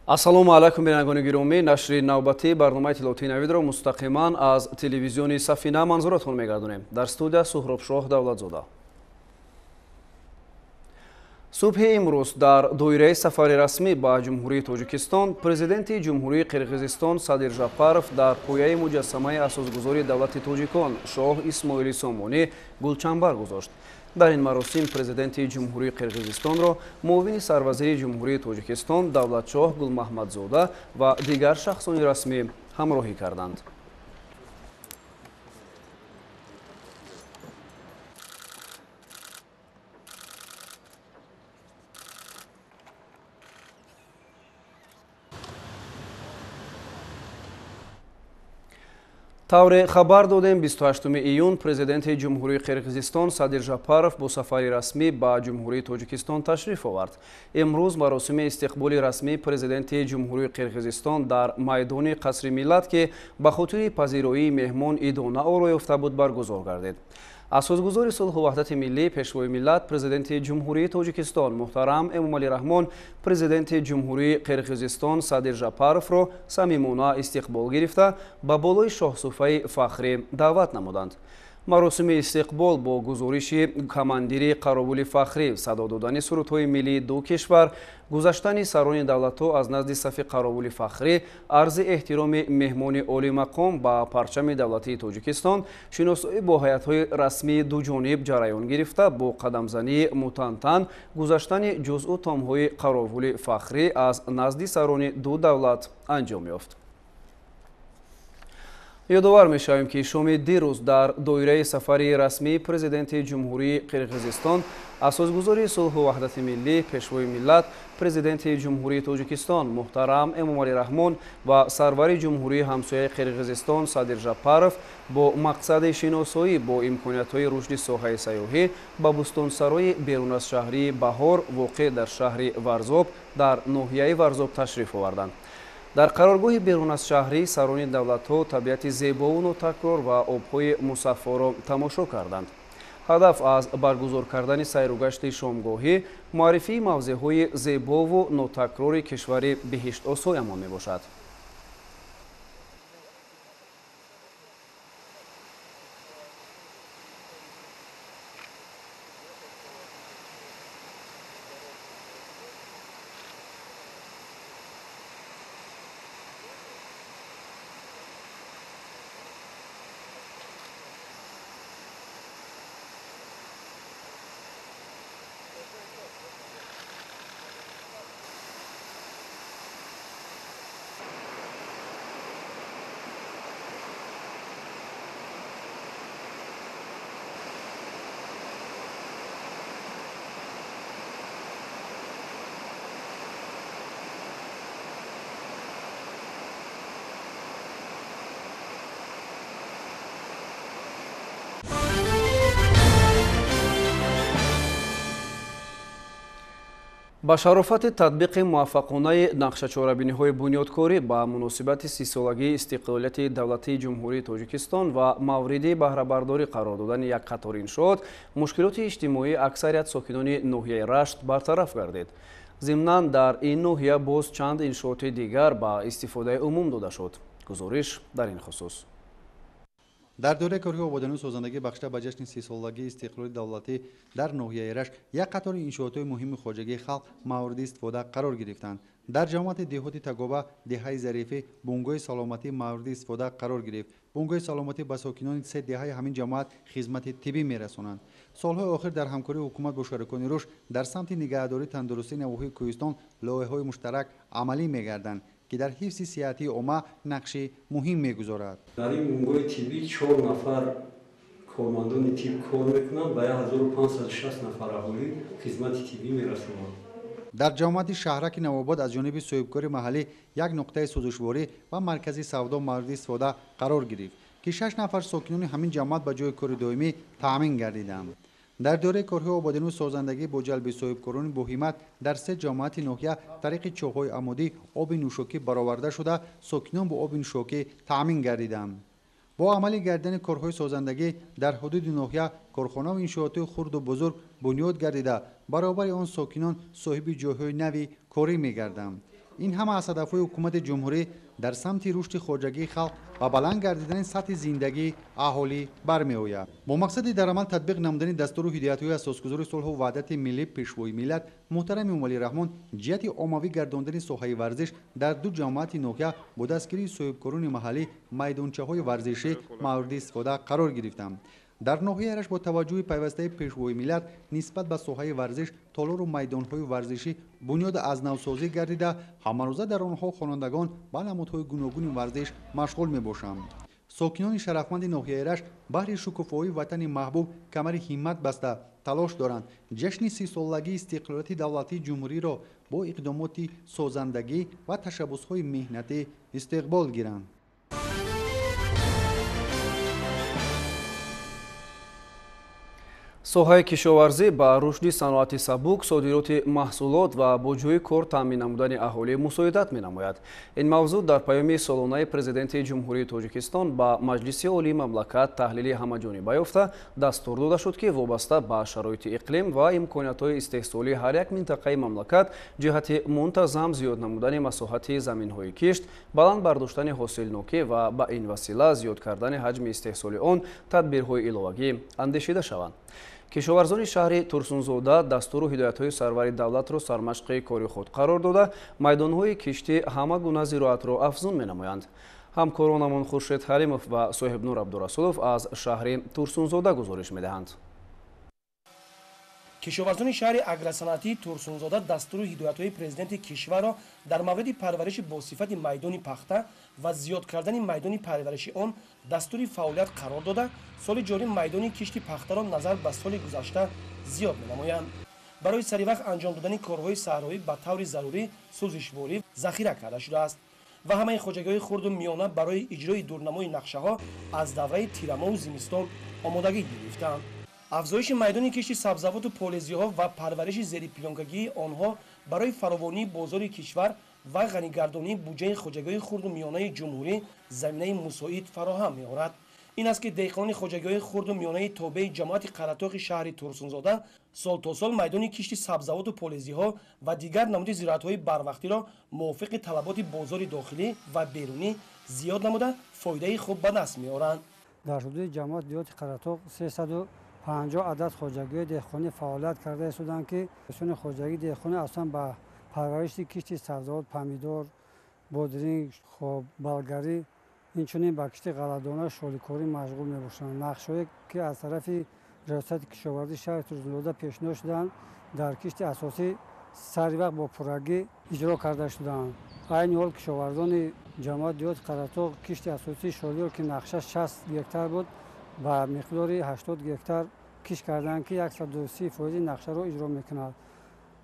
Ассалому алайкум, бинандагони гиромӣ. Нашри навбатии барномаи иттилоотии Навидро мустақиман аз телевизиони Сафина манзуратон мегардонем. Дар студия Суҳробшоҳ Давлатзода. Субҳи имрӯз дар доираи сафари расмӣ ба Ҷумҳурии Тоҷикистон президенти Ҷумҳурии Қирғизистон Садир Жапаров дар пояи муҷассамаи асосгузори давлати тоҷикон Шоҳ Исмоили Сомонӣ гулчанбар гузошт. Дар ин маросим президенти Ҷумҳурии Қирғизистонро муовини сарвазири Ҷумҳурии Тоҷикистон Давлатшоҳ Гулмаҳмадзода ва дигар шахсони расмӣ ҳамроҳӣ карданд. Тавре хабар додем, 28 июн президенти Ҷумҳурии Қирғизистон Садир Жапаров бо сафари расмӣ ба Ҷумҳурии Тоҷикистон ташриф овард. Имрӯз маросими истиқболи расмии президенти Ҷумҳурии Қирғизистон дар майдони Қасри Миллат, ки ба хотири пазироии меҳмон идона орои ёфта буд, баргузор гардид. Асосгузори сулҳу ваҳдати миллӣ, пешвои миллат, президенти Ҷумҳурии Тоҷикистон муҳтарам Эмомалӣ Раҳмон президенти Ҷумҳурии Қирғизистон Садир Жапаровро самимона истиқбол гирифта, ба болои шоҳсуфаи фахрӣ даъват намуданд. Маросими истиқбол бо гузориши командири қаровули фахрӣ, садо додани сурудҳои миллии ду кишвар, гузаштани сарони давлатҳо аз назди сафи қаровули фахрӣ, арзи эҳтироми меҳмони олимақом ба парчами давлатии Тоҷикистон, шиносоӣ бо ҳайатҳои расмии дуҷониб ҷараён гирифта, бо қадамзании мутантан гузаштани ҷузъу томҳои қаровули фахрӣ аз назди сарони ду давлат анҷом ёфт. Ёдовар мешавем, ки шоми дирӯз дар доираи сафари расмии президенти Ҷумҳурии Қирғизистон асосгузори сулҳу ваҳдати миллӣ, пешвои миллат, президенти Ҷумҳурии Тоҷикистон муҳтарам Эмомалӣ Раҳмон ва сарвари Ҷумҳурии ҳамсояи Қирғизистон Садир Жапаров бо мақсади шиносоӣ бо имкониятҳои рушди соҳаи сайёҳӣ ба бӯстонсарои берун аз шаҳрии Баҳор воқеъ дар шаҳри Варзоб дар ноҳияи Варзоб ташриф оварданд. Дар қароргоҳи берун аз шаҳрӣ сарони давлатҳо табиати зебову нотакрор ва обҳои мусаффоро тамошо карданд. Ҳадаф аз баргузор кардани сайругашти шомгоҳӣ муаррифии мавзеъҳои зебову нотакрори кишвари биҳиштосоямон мебошад. Ба шарофати татбиқи муваффақонаи нақшачорабиниҳои бунёдкорӣ ба муносибати 30-солагии истиқлолияти давлатии Ҷумҳурии Тоҷикистон ва мавриди баҳрабардорӣ қарор додани як қатор иншоот, мушкилоти иҷтимоии аксарият сокинони ноҳияи Рашт бартараф гардид. Зимнан дар ин ноҳия боз чанд иншооти дигар ба истифодаи умум дода шуд. Гузориш дар ин хусус. Дар доираи корҳои ободонию созандагӣ бахшида ба ҷашни 30-солагии истиқлоли давлатӣ дар ноҳияи Рашт як қатори иншоотҳои муҳими хоҷагии халқ мавриди истифода қарор гирифтанд. Дар ҷамоати деҳоти Тагоба, деҳаи Зарифӣ, бунгоҳи саломатӣ мавриди истифода қарор гирифт. Бунгоҳи саломатӣ ба сокинони се деҳаи ҳамин ҷамоат хизмати тиббӣ мерасонанд. Солҳои охир дар ҳамкории ҳукумат бо шарикони рушд дар самти нигаҳдории тандурустии навоҳии кӯҳистон лоиҳаҳои муштарак амалӣ мегарданд, ки дар ҳифзи сиҳатии омма нақши муҳим мегузорад. Дар ин бунгоҳи тиббӣ 4 нафар кормандони тиб кор мекунанд, ба 1560 нафар аҳолӣ хизмати тиббӣ мерасонанд. Дар ҷамоати шаҳраки Навобод аз ҷониби соҳибкори маҳаллӣ як нуқтаи сӯзишворӣ ва маркази савдо мавриди истифода қарор гирифт. ки 6 нафар сокинони ҳамин ҷамоат ба ҷои кори доимӣ таъмин гардиданд. Дар доираи корҳои ободониву созандагӣ бо ҷалби соҳибкорони боҳимат дар 3 ҷамоати ноҳия тариқи чоҳҳои амудӣ оби нӯшокӣ бароварда шуда, сокинон бо оби нӯшокӣ таъмин гардиданд. Бо амалӣ гардидани корҳои созандагӣ дар ҳудуди ноҳия корхонаву иншоотҳои хурду бузург бунёд гардида, баробари он сокинон соҳиби ҷойҳои нави корӣ мегарданд. Ин ҳама аз ҳадафҳои ҳукумати ҷумҳурӣ дар самти рушди хоҷагии халқ ва баланд гардидани сатҳи зиндагии аҳолӣ бармеояд. Бо мақсади дар амал татбиқ намудани дастуру ҳидоятҳои асосгузори сулҳу ваҳдати миллӣ, Пешвои миллат муҳтарам Эмомалӣ Раҳмон ҷиҳати оммавӣ гардондани соҳаи варзиш дар 2 ҷамоати ноҳия бо дастгирии соҳибкорони маҳаллӣ майдончаҳои варзишӣ мавриди истифода қарор гирифтанд. Дар ноҳияи Рашт бо таваҷҷӯҳи пайвастаи Пешвои миллат нисбат ба соҳаи варзиш толору майдонҳои варзишӣ бунёд аз навсозӣ гардида, ҳамарӯза дар онҳо хонандагон ба намудҳои гуногуни варзиш машғул мебошанд. Сокинони шарафманди ноҳияи Рашт баҳри шукуфоии ватани маҳбуб камари ҳиммат баста талош доранд ҷашни 30-солагии истиқлолияти давлатии ҷумҳуриро бо иқдомоти созандагӣ ва ташаббусҳои меҳнатӣ истиқбол гиранд. Соҳаи кишоварзӣ ба рушди саноати сабук, содироти маҳсулот ва бо ҷойи кор таъмин намудани аҳолӣ мусоидат менамояд. Ин мавзӯъ дар паёми солонаи Президенти Ҷумҳурии Тоҷикистон ба Маҷлиси Олии мамлакат таҳлили ҳамаҷониба ёфта дастур дода шуд, ки вобаста ба шароити иқлим ва имкониятҳои истеҳсолии ҳар як минтақаи мамлакат ҷиҳати мунтазам зиёд намудани масоҳати заминҳои кишт, баланд бардоштани ҳосилнокӣ ва ба ин васила зиёд кардани ҳаҷми истеҳсоли он тадбирҳои иловагӣ андешида шаванд. Кишоварзони шаҳри Турсунзода дастуру ҳидоятҳои сарвари давлатро сармашқи кори худ қарор дода, майдонҳои кишти ҳама гуна зироатро афзун менамоянд. Ҳамкоронамон Хуршед Ҳалимов ва Соҳибнур Абдурасулов аз шаҳри Турсунзода гузориш медиҳанд. Кишоварзони шаҳри агросаноатии Турсунзода дастуру ҳидоятҳои президенти кишварро дар мавриди парвариши босифати майдони пахта ва зиёд кардани майдони парвариши он дастури фаъолият қарор дода, соли ҷорӣ майдони кишти пахтаро назар ба соли гузашта зиёд менамоянд. Барои саривақт анҷом додани корҳои саҳроӣ ба таври зарурӣ сӯзишворӣ захира карда шудааст ва ҳамаи хоҷагиҳои хурду миёна барои иҷрои дурнамои нақшаҳо аз давраи тирамоҳу зимистон омодагӣ гирифтанд. Афзоиши майдони кишти сабзавоту полезиҳо ва парвариши зерипилёнкагии онҳо барои фаровонии бозори кишвар ва ғанигардонии буҷаи хоҷагиҳои хурду миёнаи ҷумҳурӣ заминаи мусоид фароҳам меорад. Ин аст ки деҳқонони хоҷагиҳои хурду миёнаи тобеи ҷамоати Қаратоқи шаҳри Турсунзода сол то сол майдони кишти сабзавоту полезиҳо ва дигар намуди зироатҳои барвақтиро мувофиқи талаботи бозори дохилӣ ва берунӣ зиёд намуда фоидаи хуб ба даст меоранд. Дар ҳудуди ҷамоати деҳоти Қаратоқ 350 адад хоҷагиҳои деҳқонӣ фаъолият карда истоданд, ки сони хоҷагии деҳқонӣ аслан ба парвариши кишти сабзавот, помидор, бодринг, хоб, балгарӣ, инчунин ба кишти ғалладона, шоликорӣ машғул мебошанд. Нақшҳое ки аз тарафи Раёсати кишоварзии шаҳри Турсунзода пешниҳод шуданд, дар кишти асосӣ сари вақт бо пуррагӣ иҷро карда шуданд. Айни ҳол кишоварзони ҷамоати деҳоти Қаратоқ кишти асосии шолиро, ки нақша 60 гектар буд, ба миқдори 80 гектар кишт карданд, ки 130% нақшаро иҷро мекунад.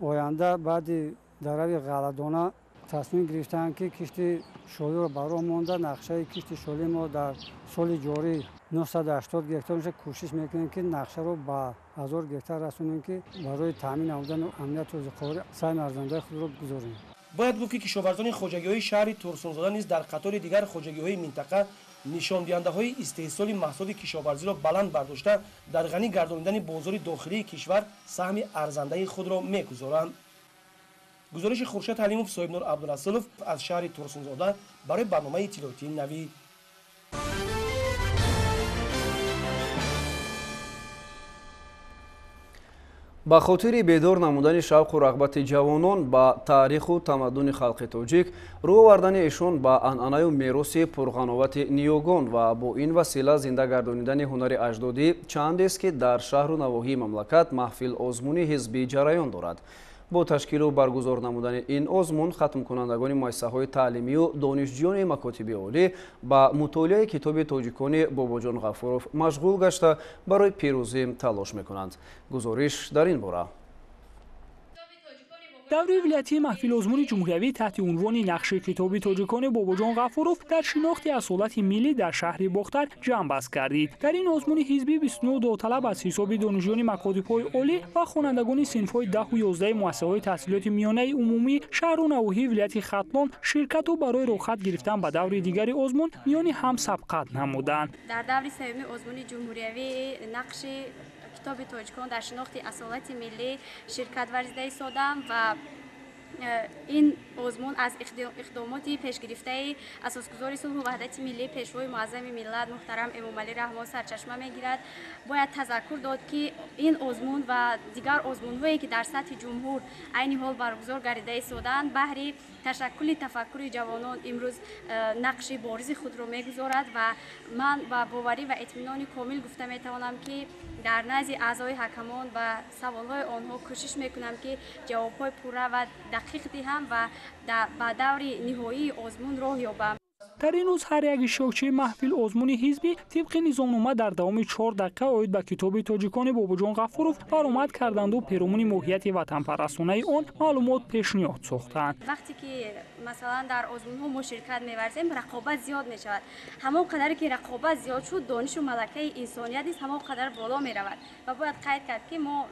Оянда баъди дарави ғалладона тасмим гирифтанд, ки кишти шолиро ба роҳ монда, нақшаи кишти шолии мо дар соли ҷорӣ 980 гектар мешавад. Кӯшиш мекунем, ки нақшаро ба 1000 гектар расонем, ки барои таъмин намудани амнияти озуқаворӣ саҳми арзандаи худро гузорем. Бояд гуфт, ки кишоварзони хоҷагиҳои шаҳри Турсунзода низ дар қатори дигар хоҷагиҳои минтақа нишондиҳандаҳои истеҳсоли маҳсулоти кишоварзиро баланд бардошта, дар ғанӣ гардонидани бозори дохилии кишвар саҳми арзандаи худро мегузоранд. Гузориши Хуршед Ҳалимов, Соҳибнур Абдурасулов аз шаҳри Турсунзода барои барномаи иттилоотии Навид. Ба хотири бедор намудани шавқу рағбати ҷавонон ба таъриху тамаддуни халқи тоҷик, рӯ овардани эшон ба анъанаю мероси пурғановати ниёгон ва бо ин васила зинда гардонидани ҳунари аҷдодӣ чандест, ки дар шаҳру навоҳии мамлакат маҳфил озмуни ҳизбӣ ҷараён дорад. Бо ташкилу баргузор намудани ин озмун хатмкунандагони муассисаҳои таълимию донишҷӯёни макотиби олӣ ба мутолиаи китоби тоҷикони Бобоҷон Ғафуров машғул гашта, барои пирӯзӣ талош мекунанд. Гузориш дар ин бора. Даври вилоятии маҳфили озмуни ҷумҳуриявӣ таҳти унвони нақши китоби тоҷикони Бобоҷон Ғафуров дар шинохти асолати миллӣ дар шаҳри Бохтар ҷамъбаст гардид. Дар ин озмуни ҳизбӣ 29 довталаб аз ҳисоби донишҷӯёни макотибҳои олӣ ва хонандагони синфҳои 10-11 муассисаҳои таҳсилоти миёнаи умумӣ шаҳру навоҳии вилояти Хатлон ширкату барои роҳхат гирифтан ба даври дигари озмун миёни ҳам сабқат намуданд. Дар даври сеюми озмуни ҷумҳуриявии нақши китоби тоҷикон дар шинохти асолати миллӣ ширкат варзида истодам ва ин озмун аз иқдомоти пешгирифтаи асосгузори сулҳу ваҳдати миллӣ, пешвои муаззами миллат муҳтарам Эмомалӣ Раҳмон сарчашма мегирад. Бояд тазаккур дод, ки ин озмун ва дигар озмунҳое, ки дар сатҳи ҷумҳур айни ҳол баргузор гардида истодаанд, баҳри ташаккули тафаккури ҷавонон имрӯз нақши боризи худро мегузорад ва ман ба боварӣ ва итминони комил гуфта метавонам, ки дар назди аъзои ҳакамон ба саволҳои онҳо кӯшиш мекунам, ки ҷавобҳои пурра ва дақиқ диҳам ва ба даври ниҳоии озмун роҳ ёбам. Дар ин рӯз ҳар як иштирокчии маҳфил озмуни ҳизбӣ тибқи низомнома дар давоми 4 дақиқа оид ба китоби тоҷикони Бобоҷон Ғафуров баромад карданду перомуни моҳияти ватанпарастонаи он маълумот пешниҳод сохтанд. Вақте ки масалан дар озмунҳо мо ширкат меварзем, рақобат зиёд мешавад. Ҳамон қадаре ки рақобат зиёд шуд, донишу малакаи инсоният низ ҳамон қадар боло меравад. Ва бояд қайд кард, ки мо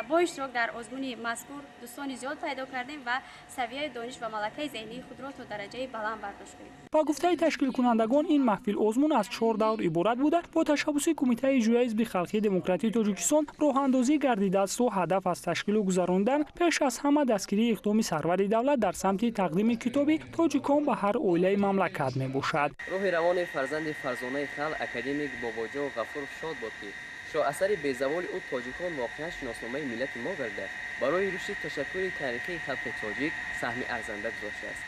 бо иштирок дар озмуни мазкур дӯстони зиёд пайдо кардем ва савияи дониш ва малакаи зеҳнии худро то дараҷаи баланд бардоштем. Ба гуфтаи ташкилкунандагон, ин маҳфил озмун аз 4 давр иборат буда, бо ташаббуси Кумитаи иҷроияи Ҳизби халқии демократии Тоҷикистон роҳандозӣ гардидааст ва ҳадаф аз ташкилу гузарондан пеш аз ҳама дастгирии иқдоми сарвари давлат дар самти тақдими китоби тоҷикон ба ҳар оилаи мамлакат мебошад. Роҳи равони фарзанди фарзонаи халқ академик Бобоҷон Ғафуров шод буд, ки шоҳасари безаволи ӯ тоҷикон воқеан шиносномаи миллати мо гарда, барои рушди ташаккули таърихии халқи тоҷик саҳми арзанда гузоштааст.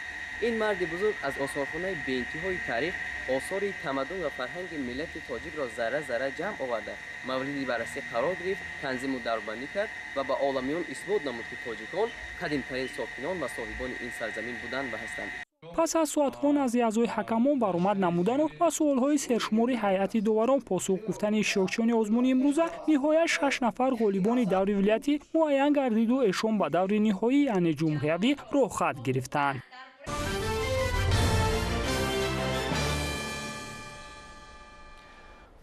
Ин марди бузург аз осорхонаи беинтиҳои таърих осори тамаддун ва фарҳанги миллати тоҷикро зарра-зарра ҷамъ оварда, мавриди баррасӣ қарор гирифт, танзиму дарбандӣ кард ва ба оламиён исбот намуд, ки тоҷикон қадимтарин сокинон ва соҳибони ин сарзамин буданд ва ҳастанд. Пас аз соатҳо назди аъзои ҳакамон баромад намудану ба суолҳои сершумори ҳайати доварон посух гуфтани иштирокчиёни озмуни имрӯза, ниҳоят 6 нафар ғолибони даври вилоятӣ муайян гардиду эшон ба даври ниҳоӣ, яъне ҷумҳуриявӣ, роҳхат гирифтанд.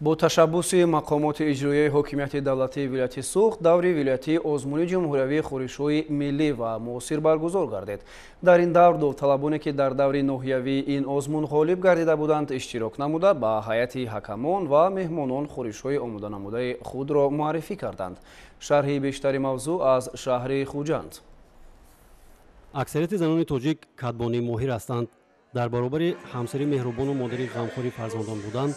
Бо ташаббуси мақомоти иҷроияи ҳокимияти давлатии вилояти Суғд даври вилоятии озмуни ҷумҳуриявии хӯришҳои миллӣ ва муосир баргузор гардид. Дар ин давр довталабоне, ки дар даври ноҳиявии ин озмун ғолиб гардида буданд, иштирок намуда, ба ҳайати ҳакамон ва меҳмонон хӯришҳои омоданамудаи худро муаррифӣ карданд. Шарҳи бештари мавзӯъ аз шаҳри Хуҷанд. Аксарияти занони тоҷик кадбонии моҳир ҳастанд. Дар баробари ҳамсари меҳрубону модари ғамхори фарзандон будан,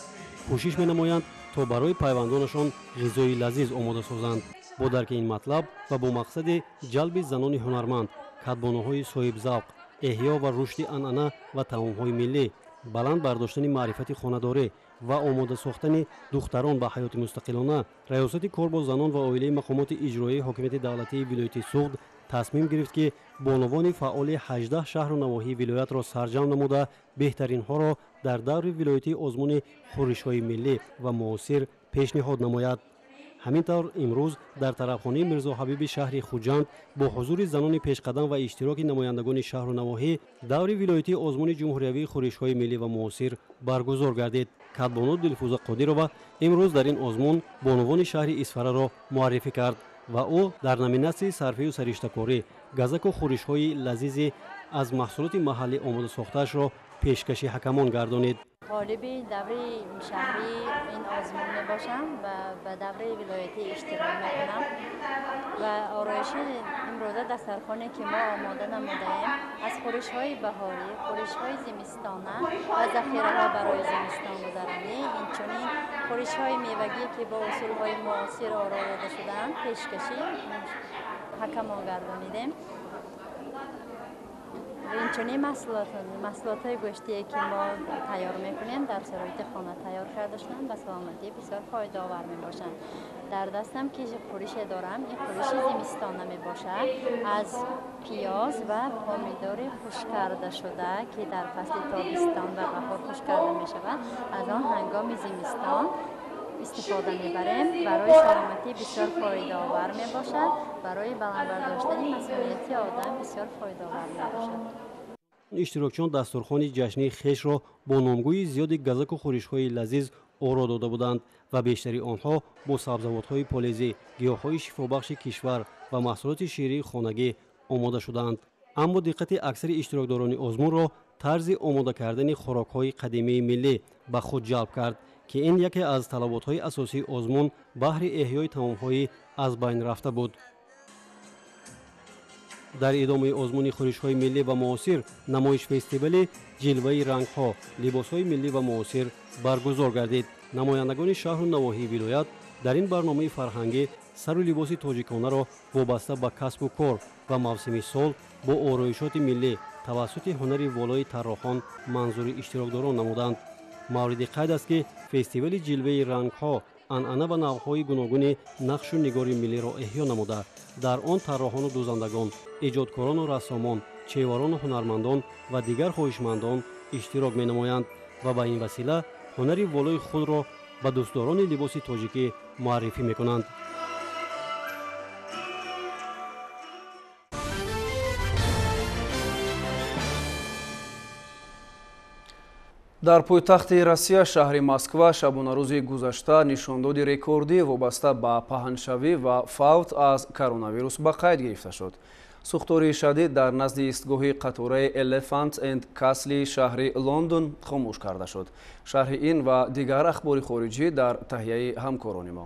кӯшиш менамоянд, то барои пайвандонашон ғизои лазиз омода созанд. Бо дарки ин матлаб ва бо мақсади ҷалби занони ҳунарманд, кадбонуҳои соҳибзавқ, эҳё ва рушди анъана ва таомҳои миллӣ, баланд бардоштани маърифати хонадорӣ ва омода сохтани духтарон ба ҳаёти мустақилона, Раёсати кор бо занон ва оилаи мақомоти иҷроияи ҳокимияти давлатии вилояти Суғд тасмим гирифт, ки бонувони фаъоли 18 шаҳру навоҳии вилоятро сарҷамъ намуда, беҳтаринҳоро дар даври вилоятии озмуни хӯришҳои миллӣ ва муосир пешниҳод намояд. Ҳамин тавр, имрӯз дар тарабхонаи Мирзоҳабиби шаҳри Хуҷанд бо ҳузури занони пешқадам ва иштироки намояндагони шаҳру навоҳӣ даври вилоятии озмуни ҷумҳуриявии хӯришҳои миллӣ ва муосир баргузор гардид. Кадбону Дилфуза Қодирова имрӯз дар ин озмун бонувони шаҳри Исфараро муаррифӣ кард ва ӯ дар номинатсияи сарфию сариштакорӣ газаку хӯришҳои лазизи аз маҳсулоти маҳаллӣ омода сохтаашро пешкаши ҳакамон гардонид. Ғолиби даври шаҳрии ин озмун мебошам ва ба даври вилоятӣ иштирок мекунам ва ороиши имрӯза дастархоне, ки мо омода намудаем, аз хӯришҳои баҳорӣ, хӯришҳои зимистона ва захираҳо барои зимистонгузаронӣ, инчунин хӯришҳои мевагӣ, ки бо усулҳои муосир оро дода шудаанд, пешкаши ҳакамон гардонидем. Инчунин маҳсулотҳои гӯштие, ки мо тайёр мекунем, дар шароити хона тайёр карда шуданд, ба саломатӣ бисёр фоидаовар мебошанд. Дар дастам ки хӯрише дорам, ин хӯриши зимистона мебошад аз пиёз ва помидори хушккардашуда, ки дар фасли тобистон ва баҳор хушк карда мешавад. Аз он ҳангоми зимистон истифода мебарем, барои саломатӣ бисёр фоидаовар мебошад, барои баланд бардоштани масунияти одам бисёр фоидаовар мебошад. Иштирокчиён дастурхони ҷашнии хешро бо номгӯи зиёди газаку хӯришҳои лазиз оро дода буданд ва бештари онҳо бо сабзавотҳои полезӣ, гиёҳҳои шифобахши кишвар ва маҳсулоти ширии хонагӣ омода шудаанд. Аммо диққати аксари иштирокдорони озмунро тарзи омода кардани хӯрокҳои қадимии миллӣ ба худ ҷалб кард, ки ин яке аз талаботҳои асосии озмун баҳри эҳёи таомҳои аз байн рафта буд. Дар идомаи озмуни хӯришҳои миллӣ ва муосир намоиш-фестивали ҷилваи рангҳо, либосҳои миллӣ ва муосир баргузор гардид. Намояндагони шаҳру навоҳии вилоят дар ин барномаи фарҳангӣ сару либоси тоҷиконаро вобаста ба касбу кор ва мавсими сол бо ороишоти миллӣ тавассути ҳунари волои тарроҳон манзури иштирокдорон намуданд. Мавриди қайд аст, ки фестивали ҷилваи рангҳо анъана ва навъҳои гуногуни нақшу нигори миллиро эҳё намуда, дар он тарроҳону дӯзандагон, эҷодкорону рассомон, чеварону ҳунармандон ва дигар хоҳишмандон иштирок менамоянд ва ба ин васила ҳунари волои худро ба дӯстдорони либоси тоҷикӣ муаррифӣ мекунанд. Дар пойтахти Россия, шаҳри Москва, шабонарӯзи гузашта нишондоди рекордӣ вобаста ба паҳншавӣ ва фавт аз коронавирус ба қайд гирифта шуд. Сӯхтори шадид дар назди истгоҳи қатораи Elephant and Castle шаҳри Лондон хомӯш карда шуд. Шарҳи ин ва дигар ахбори хориҷӣ дар таҳияи ҳамкорони мо.